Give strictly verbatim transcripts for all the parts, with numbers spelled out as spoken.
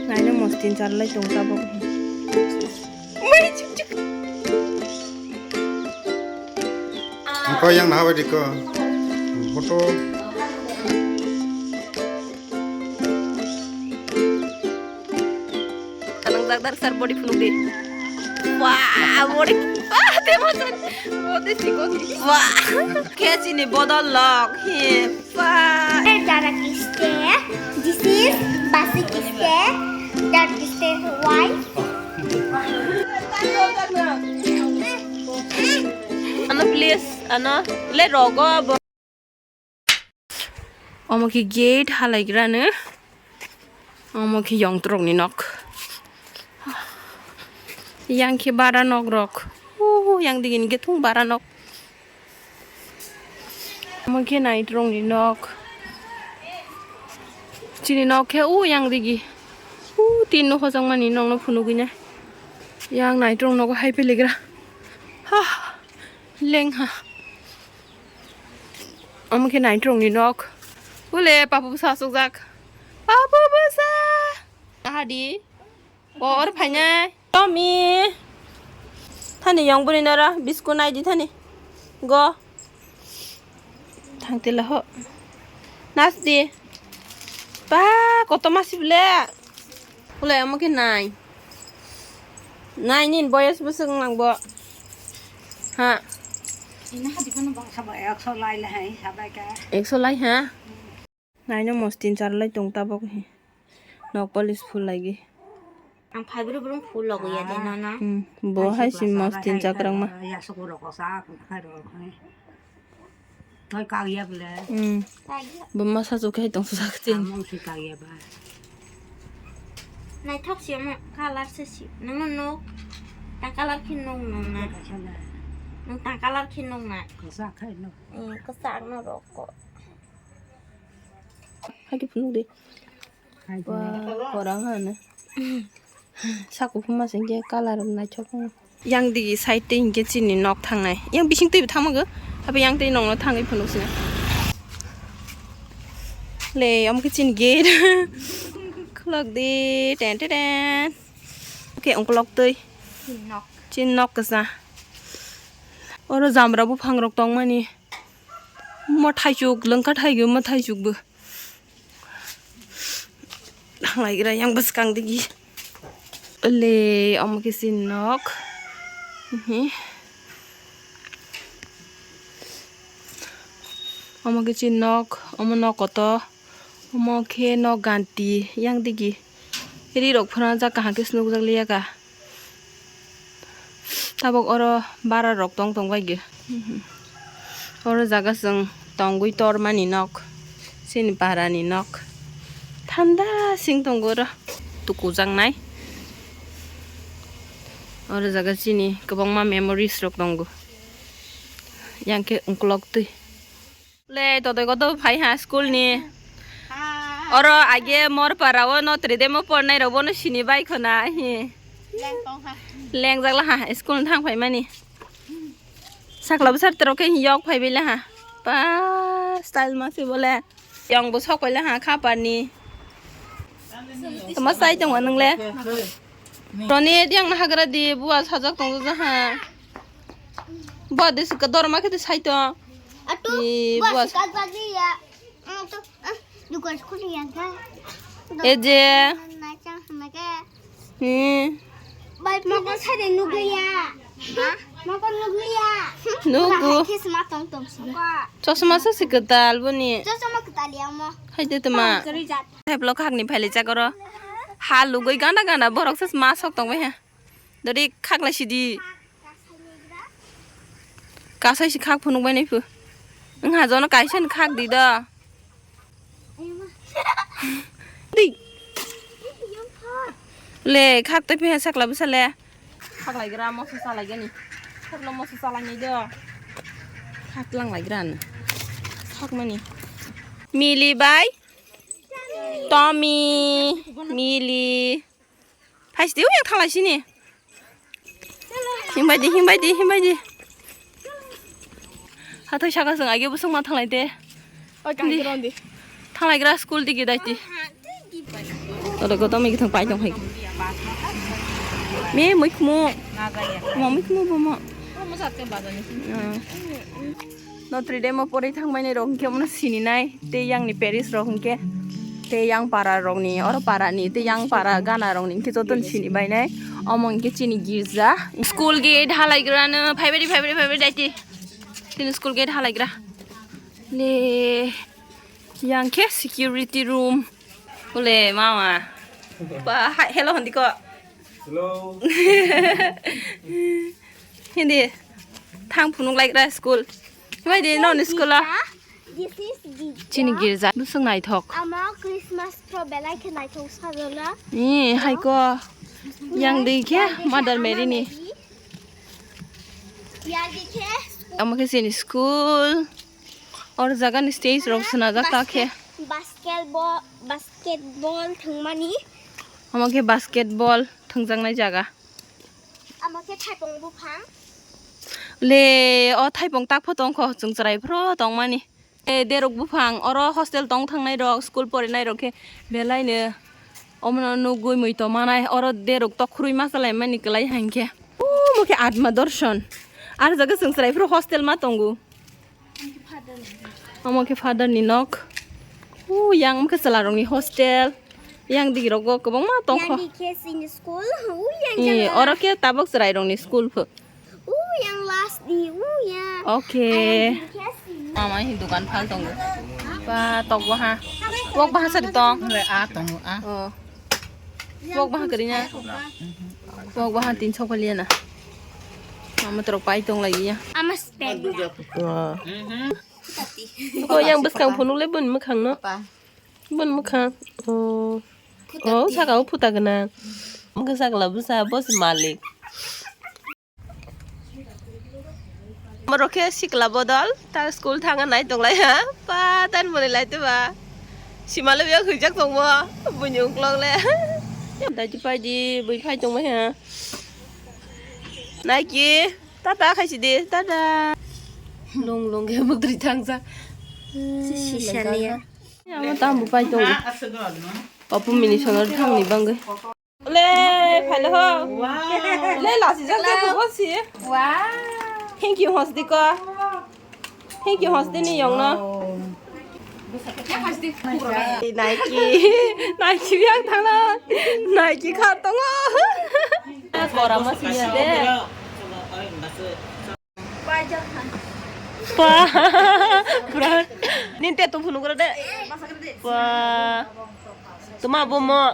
Naina mostin charlai tong tabok. Mai chik chik. Ko yang naha bai di ko. Photo. Kanang jak dar sar body phunuk di. Wah, body. Wah, te mosan. Body sikok. Wah. Khe chini bodol lok. He. Wah. Dara kiste. This is Basi kiste. Dara kiste wife. Ano please, ano le rogo abo. Omo khe gate halaigrano. Omo khe yongtrokni nok. Yang khe bara nok rok. Uh, yang digini khe thung bara nok. Omo khe naitrokni nok. Chini nok khe uh yang digi. Uh, tin no hojak mani nokno phunugwi nai. Yang naitrok nogo hai piligra. Ha, lengha. Omo khe naitrokni nok. Ule papu bwsa asukjak. Papu bwsa. Ahadi. Bo or phainai. Tommy. Thani yong bwrwi noro biscuit nai di thani. Go. Thang tila ho. Nasdi. Pa koto masi ble. Ule omo khe nai. Nai nin boyos bwswk wng lang bo. Ha. Ina hadi kono bangsa ba ekso lai le hai sabai ka. Ekso lai ha. Naino mostin charlai tong tabok hi. Nok polish phul lagi. Ang phai bru bru phul logo ya de nana. Hmm, bo hai si mostin chakrang ma. Ya sokoro ko sa khai ro khai. Toi kagya bole. Hmm. Bo masa so khai tong sak tin. Among si kagya ba. Naithok si mo color se si. Nang no. Ta color khin nong nong na. Nang ta color khin nong na. Ko sa khai no. Hmm, ko sa no roko. Haike phunuk di. Wah, korang hana. Saku phuma sing je color naithok. Yang digi side te hingke chini nok thangnai. Yang bising twi thangma go. Apa yang twi nokno thangwi phunuk sina. Le, am ke chini gate. Khulok di, ten ten ten. Oke, ongkolok twi. Chini nok. Chini nok kasa. Oro jamra buphang rok tongmani. Mo thaichuk, lengkha thaigo, mo thaichuk bo. Thanglaigra yang bwskang digi. Le, omo khe chini nok. Hi. Omo khe chini nok, omo nok koto. Omo khe nok ganti yang digi. Ri rok phano jak kaham khe se nukjak liya ka. Tabok oro bara rok tong tong bai ge. Oro jaga chwng tongwi tormani nok, chini barani nok. Thanda sing tongo oro tukujaknai. Oro jaga chini kwbangma memories rok tongo. Yang khe ungkulok twi. Le, todoi koto phai ha school ni. Oro age mor para o no tridemo pornai rok bono sini bai khona hi. Leng jakla ha school ni thang phai mani. Sakla bwsar tero khe yok phai bai la ha. Pa style ma se bole. Yong bo sok bai la ha khapar ni. Tama sai tong nang le. Roni yang na hagra di bua sajak tong ja ha. Bua de sika dorma khe de sai to. Atu, ni bua bua sika jadi ya. Atu, ah, juga school ya ga. E je. Na chang sama ke. Hmm. Bai moko sai de nuglia. Ha? Moko nuglia. Nugu. Hai khe sma tong tong si. Chosma sa sika dal boni. Chosma ka dal ya mo. Hai de tama. Kari jat. Hai blok hakni phaile chakoro. Ha lugui gana gana borok se ma sok tong bai ha. Dori khak lai sidi. Kasai si khak phunuk bai nai phu. Wng ha jono kaisa ni khak di da. Di. Le khak tai phi ha sakla bwsa le. Khak lai gra moso sa lai gani. Khak no moso sa lai nai do. Khak lang lai gra no. Khak mani. Mili bai. Tommy. Mili. Phai sidi, uyak thalai sini. Himbai di, himbai di, himbai di. Hathai saka sung agi busung ma thalai de. Oi, kang Di. Kron di. Thalai gra school digi dai ti. Oro koto mui kithang pai tong hai. Me mui khumu. Mo mui khumu bo mo. Ah. Notre Dame o porwi thangmani rok hwnkhe omono sininai. Tei yang ni Paris rok hwnkhe. Tei yang para rok ni, oro para ni, tei yang para Ghana rok ni hwnkhe joto ni sini bainai. Omo hwnkhe chini girja. School gate halaigrano, phaibaidi, phaibaidi, phaibaidi daiti. Chini school gate halaigra. Le, yang khe security room. Ule mama. Ba, ha-, hello hondi ko. Hello. Hindi. Thang phunuk laikra school. Bai di non school a. This is girja. Chini girja. Busung naithok. Ama Christmas pro belai khe naithok sajona. Ni, hai ko. Yang di khe Mother Mary ni. Yang di khe. Ama khe chini school. Or jaga ni stage rok swnajak ta khe. Basket-, basketball, basketball thwngmani. Omo khe basketball thwngjaknai jaga. Omo khe thaipung buphang. Le, o thaipung tak pho tong kho, chwng chwrai phro tong mani. E, derok buphang, oro hostel tong thangnai rok, school porinai rok khe belai no omono nugui mui tong manai, oro derok tok khurui ma chalai mani kwlai hankhe. Omo khe Atma Dorshon. Ar jaga chwng chwrai phro hostel ma tongo. Omo khe father ni nok. U yang omo khe chwla rok ni hostel. Yang digi rogo kwbangma tong kho. Yang di khe chini school. U yang. Eh, jala. Oro khe tabok chwrai rok ni school pho. U yang last di, u yang. Okay. Ayang di khe chini. Mama hi dukan phal tongo. Ba tok baha. Tok baha sari tong. Le a tongo a. Oh. Wok baha kari nya. Wok baha tin sok paliya na. Mama torok pai tong lagi ya. Ama spend. Wah. Ko yang bwskang phunuk le bun mwkhang no. Bun mwkhang. Oh. Oh, saka o phuta gwnang. Mwkhang sakla bwsa boss malik. Borok khe sikla bodol, ta school thangna nai tong lai ha. Pa, tan mwnwi lai te ba. Simalo biyang hwijak tong bo, buini uklok le. Daidi paidi, bui phai tong bai ha. Nike, tata khai si di, tata. Lung lung khe bwtwi thangsa. Sisani ya. Amo tam bu pai tong. Papu mini sono thangni bangwi. Le, phaile ho. Wow. Le, lasi jak jak bo si. Wow. Thank you, hosdi ko. Thank you, hosdi ni yong no. Wow. Nike, Nike yang thangna. Nike khar tongo. Kora ma si ya de. Pa. Pura. Ninte tum phunuk de. Pa. Tuma bo mo.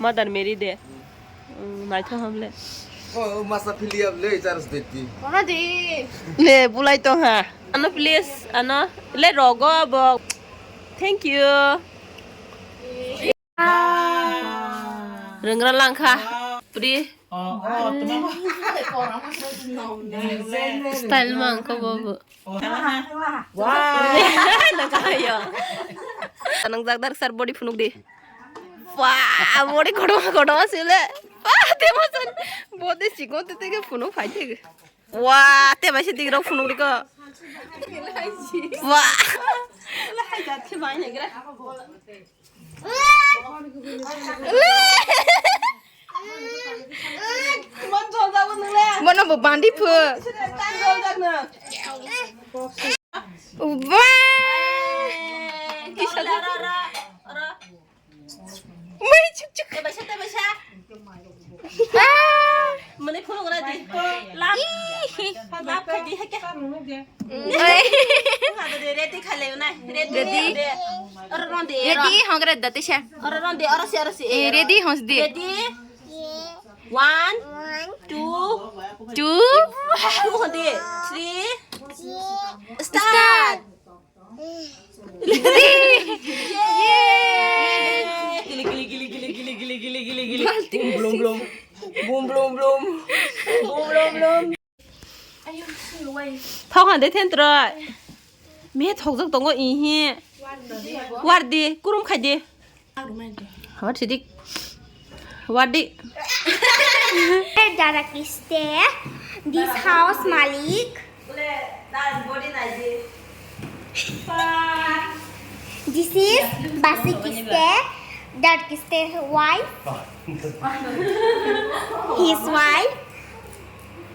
Mother Mary de. Mm, naithok ham le. Oh, masa philiyap le, charge de ti. Mama de. Ne, bulai tong ha. Ano please, ano. Le rogo bo. Thank you. Rwngra langkha. Pri. Oh, oh, tuma. Style mang ko bobo. Wow. Nang jak dar sar body phunuk di. Wah, body kodo kodo sile. Wah, te masan. Body sikon te te ke phunuk phai te. Wah, te bai se digrok phunuk di ko. Wah. Bono bo bandi phu. Wah. Mai chuk chuk. Te baisa, te baisa. Ah. Mane khulung ra di. Lap. Lap khai di hake. Oi. Ready khai le na. Ready. Ready. Oro ron de. Ready hongre date sha. Oro ron de, oro si, oro si. Eh, ready hos de. Ready. One, two, two, two hon de. Three. Start. Start. Gili, gili, gili, gili, gili, gili, gili, gili, gili, gili. Boom, bloom, bloom. Boom, bloom, bloom. Boom, bloom, bloom. Thok han de then tro. Me thok jok tongo ihi. War di, kurum khai di. Hawar sidik. War di. Jara kiste. This house malik. This is basi kiste. That is the wife. His wife.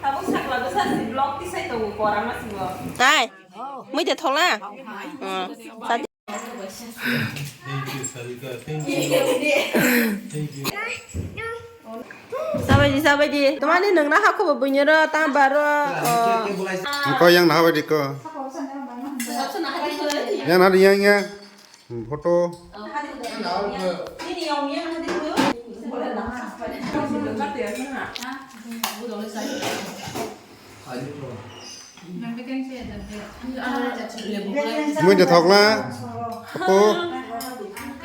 Tabuk sakla bwsa si vlog tisai tongo, kora ma si bo. Hai, mui de thola. Thank you, Sarika. Thank you. Thank you. Sabaidi, sabaidi. Tamani nang na hakho bo buinero, tam baro. Ko yang na habaidi ko. Yang na yang yang. Hmm, photo. Mui de thokla. Apo.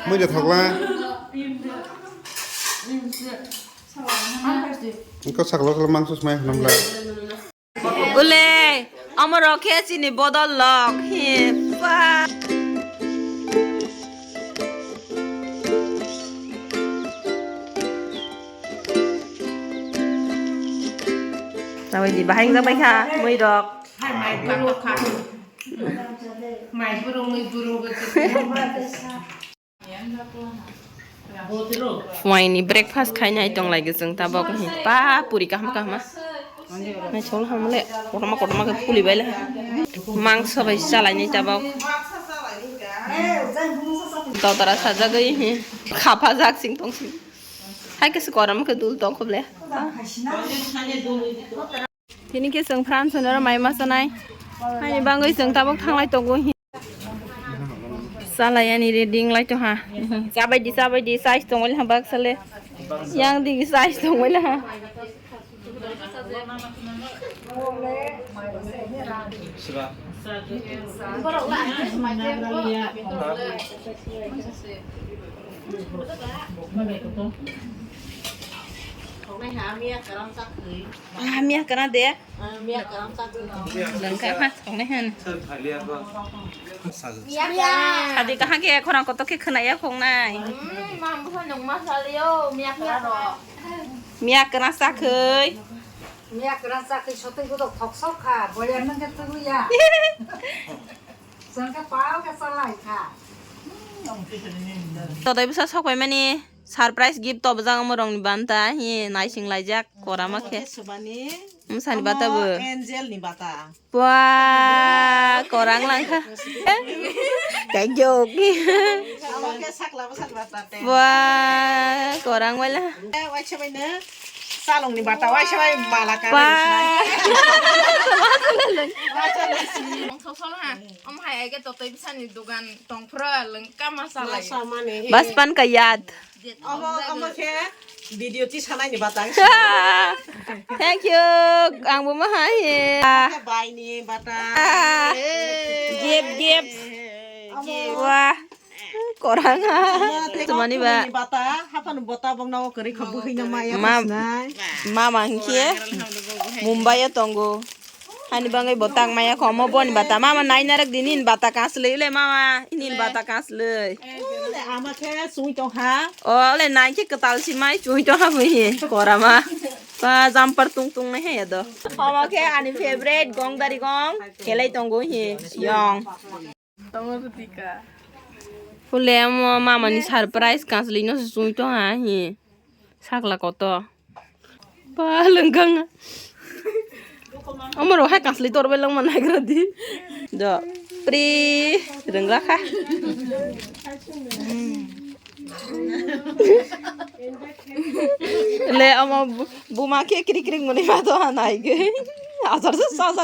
Mui de thokla. Engko saklo saklo mangso smai namla. Ule, omo rok khe chini bodol lok. He, pa. Sabaidi bahai wngjakbai kha, mui rok. Hai, mai burung kha. Mai burung, mui burung. Phuaini breakfast khainai tong lai chwng tabok, pa puri kaham kaham. Nai chol ham le, kotorma kotorma khe puli bai le. Mangso bai chalai ni tabok. Dodora sajagwi khapa jak sing tong sing. Hai khe se kotorma khe dul tong kho le. Tini khe chwng France-ni oro mai ma chanai. Haini bagwi chwng tabok thanglai tongo hi. Chalai ani ready wng lai tongha. Chabaidi, chabaidi, size tongwi laha baksa le. Yang digi size tongwi laha. Ah, miya kana de. Lengkai ma, songnai han. Sadi kaham khe khorang kotor khe khwnaya khongnai. Hmm, ma busa nung ma saliyo, miya kana ro. Miya kana sakhai. Miya kana sakhai sotwi bodok thok sok kha, boya nang khe twi ya. Sangka pao ka salai kha. Todai bwsa sok pai mani. Surprise gift tobjak omo rokni banta hi naising laijak korama khe. Subani. Mwsani bata bo. Angel ni bata. Bua, korang langkha. Thank you. Amo khe sakla bwsani bata te. Bua, korang wala. Eh, waisa bai no. Salong ni bata waisa bai mala ka. Bua. Waisa bai. Thosol ha. Om hai age totoi bwsani dogan tongphra lengka masa lai. Masa mani. Baspan ka yad. Omo, omo khe video ti sanai ni batang. Thank you. Ang bo ma hai. Khe bai ni bata. Ah. Hey. Gift, gift. Hey, gift. Wah. Korang ha. Omo te Tumani ba. Ni bata, hapanu bota bong nawo kari kho bwkhwi na maya Ma-, khosnai. Mama hinkhe Mumbai o tongo. Hani bangwi bo tang maya kho, omo boni bata. Mama, naina rwk di, nini bata kaslwi le, mama, nini bata kaslwi. Ule, ama khe sui tong ha. O, le nai khe kwtal si mai sui tong ha bui hi, korama. Ba, jumper tung tung nai he do. Omo khe ani favorite gong dari gong, khelai tongo hi, yong. Tongo rwdi ka. Ule, omo mama ni surprise kaslwi no sui tong ha hi. Sakla koto. Pa lengkang. Omo rok hai kaslwi tor bai langma naigra di. Do. Pri rengla kha. Le omo bu-, buma khe krik krik muni ma do hanai ge. Asar sa sa.